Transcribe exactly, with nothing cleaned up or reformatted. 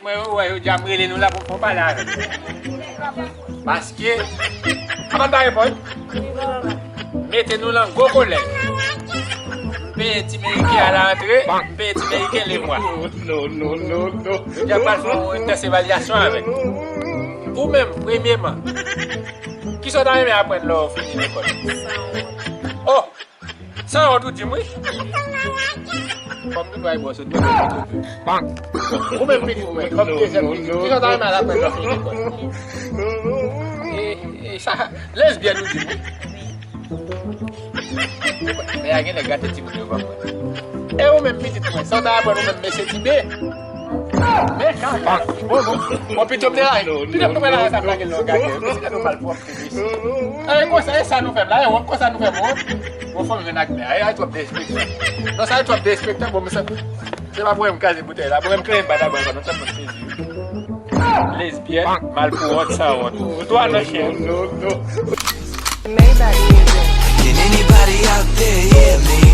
Mwen wè jodi a m rele nou la pou fè yon pale avè nou. Paske, avan n pa reponn, mete nou nan gwo kolèj. M peye ti meriken a la rantre, m peye ti meriken lemwa. Jodi a m pral fè yon tès evalyasyon avè nou. Ou menm, premyeman, kisa w ta renmen aprann lè w fini lekòl? Oh! San wont ou di m wi. Fò m tou bay bò sot mwen. Ou menm pitit mwen, kòm dezyèm pitit, kisa w ta renmen al aprann lè w fini lekòl? E, e sa, lesbyèn ou di m wi. Men a genlè gate timoun yo ban mwen. E ou menm pitit mwen, sa w ta aprann ou menm mesye Tibe? Men kaka. Bon, bon. Bon, pito m deranje. Pito m pral lage sa m lage l nan gagè. Mesye nou mal twòp. E konsa, e sa nou fè m la, e wont konsa nou fè m wont. Bon, fò m jwenn ak men. Ay, ay, twòp derespektan. Non, sa e twòp derespektan, bon, men sa, se pa pou wè m kraze boutèy la, pou wè m kraze m bat a bwa, non, tèlman sezi. Lesbyèn, mal pou wont, san wont. Nou twa nan chen. Maybach music. Can anybody out there hear me?